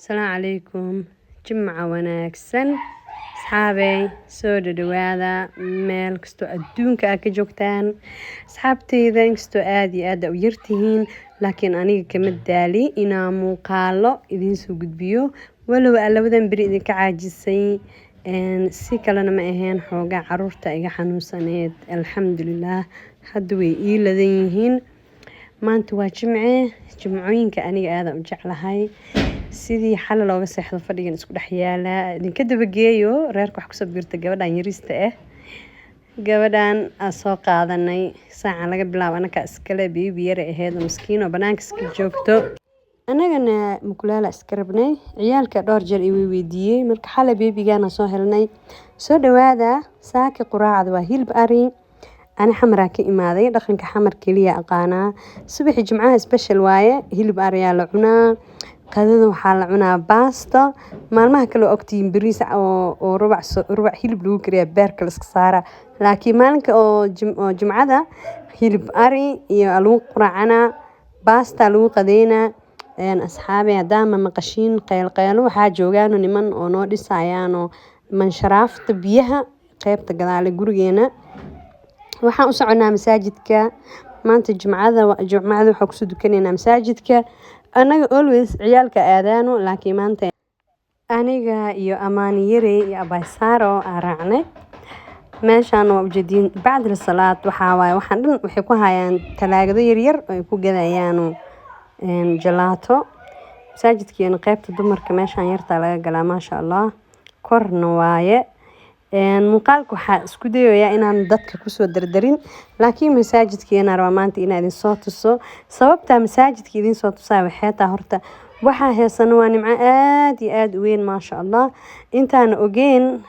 Asalaamu calaykum, jimca wanaagsan asxaabey, soo dhadhawaada meel kastoo adduunka aad ka joogtaan. Asxaabteyda, inkastoo aada iyo aada u yartihiin, laakiin aniga kama daali inaa muuqaalo idiin soo gudbiyo, walow aa labadan beri idinka caajisay. Si kalena ma aheen, xoogaa caruurta iga xanuunsaneed. Alxamdulilaah, hadda way ii ladan yihiin. Maanta waa jimce. Jimcooyinka aniga aadaan u jeclahay. Sidii xali looga seexdo fadhigan isku dhex yaalaa idinka dabageeyo. Reerka wax kusoo biirta gabadhan yariista ah. Gabadhan aan soo qaadanay, saacan laga bilaabo anakaa iskale. Baby yara aheyd oo maskiin oo banaanka iska joogto, annagana mukulaala iska rabnay. Ciyaalka dhowr jeer i weydiiyey, marka xalay babygana soo helnay. Soo dhawaada. Saaki quraacda waa hilib ari. Ani Xamaraa ka imaaday, dhaqanka Xamar keliya aqaanaa. Subaxi jimcaha special waaye, hilib ariyaa la cunaa. Qadada waxaa la cunaa baasto. Maalmaha kale oo ogtihiin bariis oo rubac rubac hilib lagu kariyaa, beerka la iska saaraa, laakiin maalinka oo jimcada hilib ari iyo lagu quraacanaa, baasta lagu qadeynaa. Asxaabi, haddaama maqashiin qeylqeylo, waxaa joogaano niman oo noo dhisayaanoo mansharaafta biyaha qeybta gadaale gurigeena. Waxaan u soconaa masaajidka maanta jimcada. Jimcada waxaa kusoo dukanaynaa masaajidka. Anaga always ciyaalka aadaano, laakiin maanta aniga iyo Amaani Yare iyo Abaysaaro aan raacnay. Meeshaan waa ujeediin, bacdil salaad waxaa waaye. Waxaan dhan waxay ku hayaan talaagado yaryar oo ay ku gadayaan jalaato. Masaajidkeena qeybta dumarka meeshaan yartaa laga galaa, maasha Allah, korna waaye. Muuqaalka waxaa isku dayayaa inaan dadka kusoo dardarin, laakiin masaajidkeena rabaa maanta inaan idin soo tuso. Sababta masaajidka idin soo tusaa waxay tahay, horta waxaa heesano waa nimco aada iyo aada u weyn, maasha Allah. Intaan ogeyn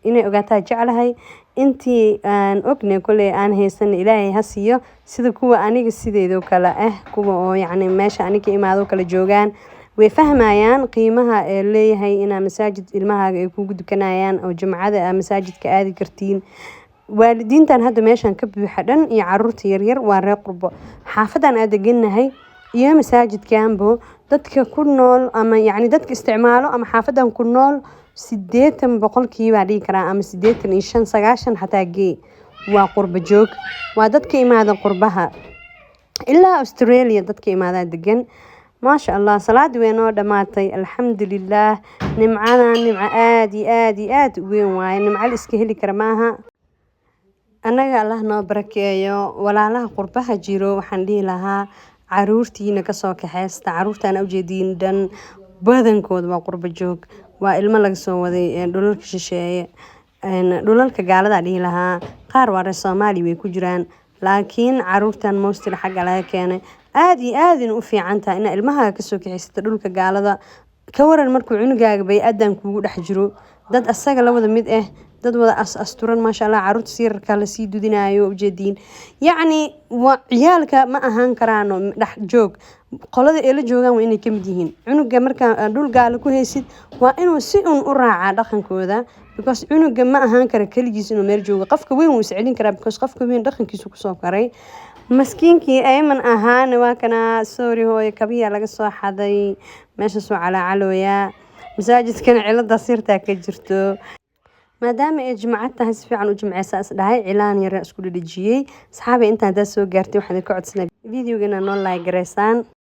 inay ogaataa jeclahay. Intii aan ognay koley aan haysan, Ilaahay ha siiyo, sida kuwa aniga sideedoo kale ah, kuwa oo yacni meesha aniga ka imaado kale joogaan, way fahmayaan qiimaha ee leeyahay inaa masaajid ilmahaaga ay kugu dukanayaan oo jumcada aa masaajidka aadi kartiin. Waalidiintan hadda meeshan ka buuxa dhan iyo caruurta yaryar waa reer qurbo. Xaafadan aan deganahay iyo masaajidkanbo dadka ku nool ama yacni dadka isticmaalo ama xaafadan ku nool, 80% dhihi karaa ama 85, 90 xataa gee, waa qurbo joog, waa dadka imaada qurbaha. Ilaa Australia dadka imaadaa degan, maasha Allah. Salaadii way noo dhamaatay, alxamdulilaah. Nimcadan nimco aada iyo aada iyo aada u weyn waaye, nimco la iska heli kara maaha. Annaga Allah noo barakeeyo. Walaalaha qurbaha jiro waxaan dhihi lahaa, caruurtiina kasoo kaxeysta. Caruurtaan ujeediin dhan badankooda waa qurbo joog, waa ilmo laga soo waday dhulalka shisheeye, dhulalka gaalada dhihi lahaa. Qaar waa reer Soomaali way ku jiraan, laakiin caruurtan mostly xagga laga keenay. Aada iyo aadina u fiican tahay inaa ilmahaaga kasoo kaxeysata dhulka gaalada. Ka waran markuu cunugaaga bay-adan kugu dhex jiro, dad asaga la wada mid ah, dad wada as asturan, maasha Allah, caruurta siirarka lasii dudinayo ujeediin. Yacni waa ciyaalka ma ahaan karaano dhex joog, qolada ay la joogaan waa inay kamid yihiin. Cunuga markaa dhul gaala ku haysid waa inuu si un u raacaa dhaqankooda, because cunuga ma ahaan kara keligiis inuu meel joogo. Qofka weyn wuu iscelin karaa, because qofka weyn dhaqankiisu kusoo koray. Maskiinkii Ayman ahaana waa kana. Sorry hooyo, kabiyaa laga soo xaday, meeshaasuu calaacalooyaa. Masaajidkana cilada sirtaa ka jirto. Maadaama ay jimcad tahay, si fiican u jimceysa is dhahay, cilaan yara isku dhadhajiyey. Asxaabay, intaan haddaad soo gaartay, waxaan idinka codsanaa videogana noo like gareysaan.